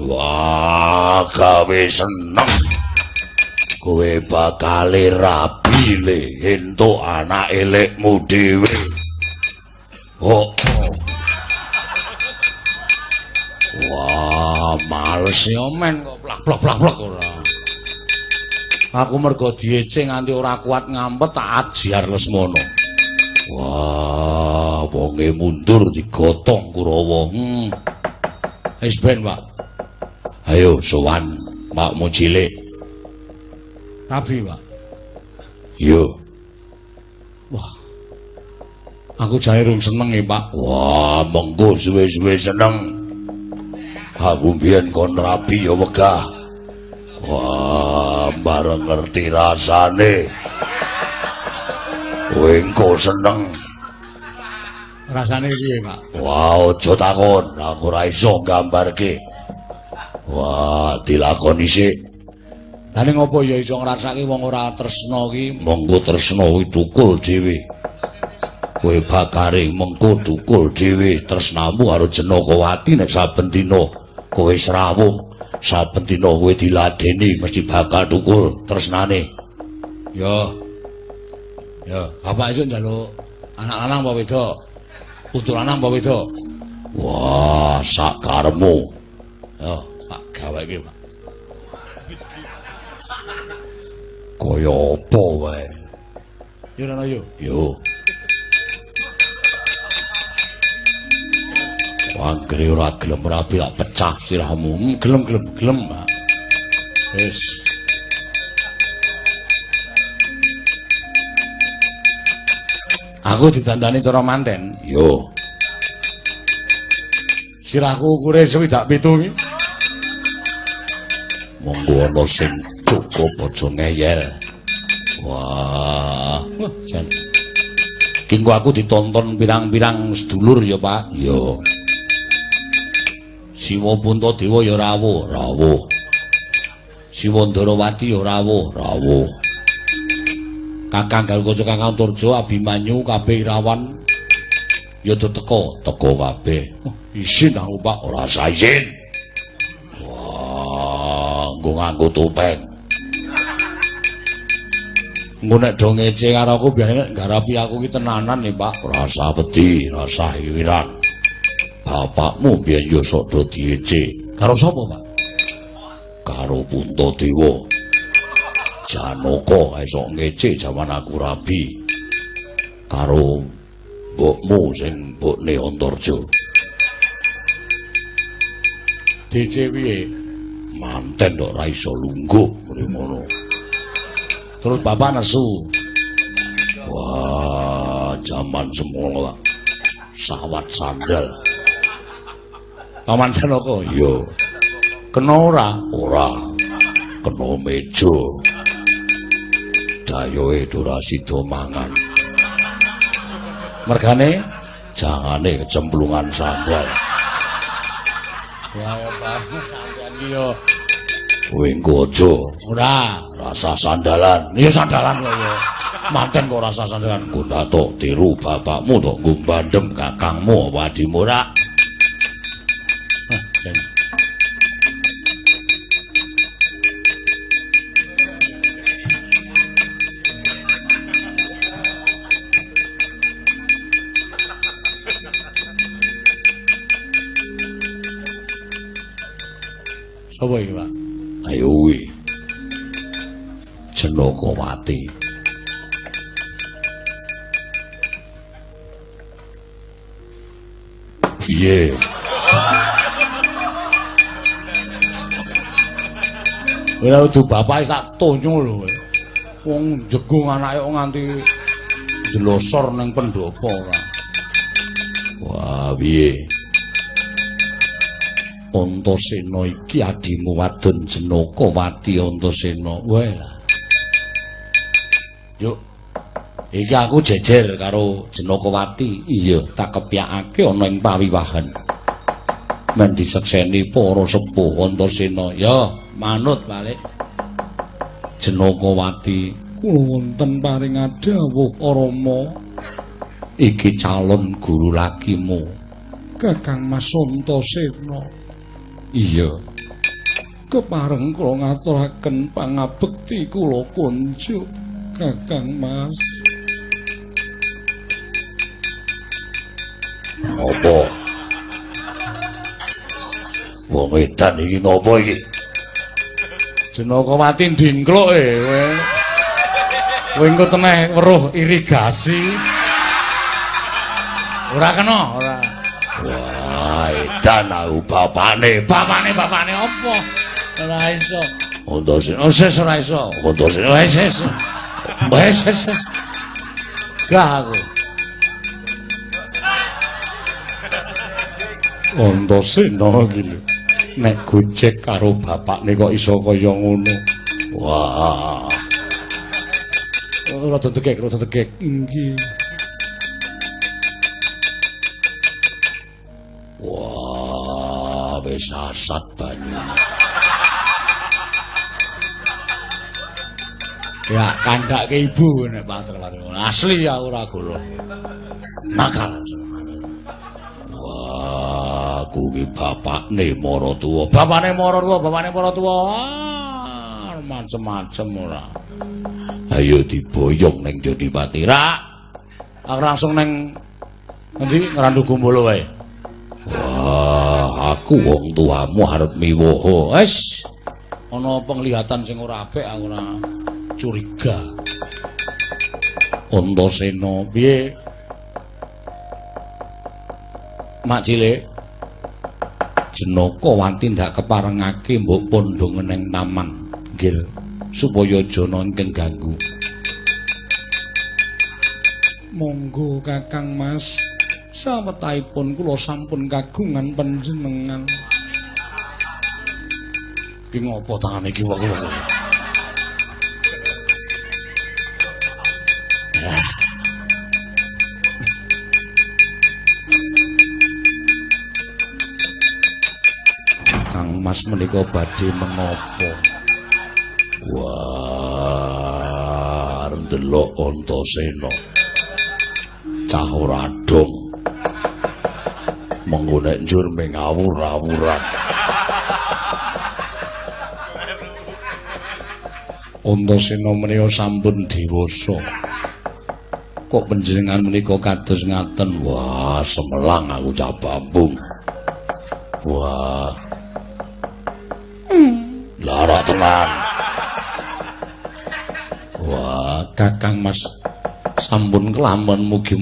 Wah, gawe seneng. Kowe bakal rabi le entuk anak elekmu dhewe. Oh. Wah, males ya men kok plak-plak-plak ora. Aku mergo diece nganti ora kuat ngampet tak ajar Lesmana. Wah, wonge mundur digotong Kurawa. Wis ben, Pak. Ayo sowan makmu cilik. Rabi, Pak. Yo. Wah. Aku jane rung seneng e, Pak. Wah, mengko suwe-suwe seneng. Aku mbiyen kon rabi ya wegah. Wah, bareng ngerti rasane. Kowe engko seneng. Rasane piye, Pak? Wah, aja takon, aku ora iso nggambarke. Wah, dilakoni sik. Lah ning opo ya iso ngrasake wong ora tresna ki? Mengko tresna kuwi tukul dhewe. Kowe bakare mengko tukul dhewe tresnamu karo Jenakawati nek saben dina kowe srawung, saben dina kowe diladeni mesti bakal tukul tresnane. Ya. Ya, bapak esuk njaluk anak lanang apa wedok? Putu lanang apa wedok? Wah, sak karepmu. Ya, Pak gaweke, Pak. Kaya apa wae? Yo rono yo. Yo. Anggere ora gelem rabi tak pecah sirahmu. Gelem-gelem gelem, Pak. Wis. Aku didandani cara manten. Yo. Sirahku ukure 67 iki. Monggo ana sing cukup aja ngeyel. Wah, jan. Ki engko aku ditonton pirang-pirang sedulur ya, Pak. Yo. Siwa Puntadewa ya rawuh, rawuh. Siwa Ndarawati ya rawuh, rawuh. Kakang Garukaca, Kakang Antarja, Abimanyu, kabeh Irawan ya do teka, teka kabeh. Oh, isin aku, Pak, ora usah isin. Wah, nggo nganggo topeng. Engko nek do ngece karo aku biasane nggarapi aku ki tenanan nih, Pak. Ora usah wedi, ora usah wirang. Bapakmu biyen yo sok do diece. Karo sapa, Pak? Karo Puntadewa. Janaka esok ngece jaman aku rabi. Karo mbokmu sing mbokne Antarja. Diece piye? Manten kok ora iso lungguh muni ngono. Terus bapak nesu. Wah, jaman semono, Pak. Sawat sandal. Paman Janaka? Iya. Kena ora? Ora. Kena meja. Dayohe ora sida mangan. Mergane jangane kecemplungan sandal. Ya ya, Pak, sampean ki yo kowe engko aja. Ora, rasa sandalan. Ya sandalan kok ya. Manten kok rasa sandalan. Engko tok tiru bapakmu tok nggo bandem kakangmu apa adimu ora. Sapa iki, Pak? Ayo kuwi. Jenakawati. Piye? Ora kudu bapak sak tonyo lho. Wong jegung anake kok nganti ndlosor ning pendopo ora. Wah, piye? Antasena iki adimu wadon Jenakawati Antasena. Wae lah. Yuk. Iki aku jejer karo Jenakawati. Iya, tak kepyakake ana ing pawiwahan. Men disekseni para sepuh Antasena. Ya, manut balik. Jenakawati, kula wonten paring dawuh Rama. Iki calon guru lakimu, Kakang Mas Antasena. Iya. Kepareng kula ngaturaken pangabekti kula kunjuk Kakang Mas. Ngopo? Wong edan iki ngopo iki? Jenakawati ndingkluk e kowe. Kowe engko teneh weruh irigasi. Ora kena, ora. Wah, edan aku bapane. Bapane bapane apa? Ora iso. Antasena wis ora iso. Antasena wis wis. Wis wis. Gah aku. Antasena iki lho. Nek gojek karo bapakne kok iso kaya ngono. Wah. Rada tegek, rada tegek. Inggih. Wah, wis asat banyu. Ya kandhake ibu nek pater asli aku ora golo. Nakal. Wah, aku ki bapakne maratuwa. Bapakne maratuwa, bapakne maratuwa. Macem-macem ora. Ayo diboyong ning Jodipati. Ra. Aku langsung ning ngendi Ngrandu Gumbolo wae. Wah, aku wong tuamu arep miwoho. Wis ana penglihatan sing ora apik aku ora curiga. Antasena piye? Mak cilik Jenakawati ndak keparengake mbok pondhong neng taman nggih supaya aja ana ingkang ganggu. Monggo Kakang Mas, sawetahipun kula sampun kagungan panjenengan. Ki ngopo tangane iki wong wong. Kang Mas menika badhe menapa? Wah, ndelok Antasena. Cah ora dong. Mengko nek njur mengawur-awuran. Antasena menika sampun dewasa. Kok panjenengan menika kados ngaten? Wah, semelang aku cah bambung. Wah. Lara tenan. Wah, Kakang Mas sampun kelamen mugi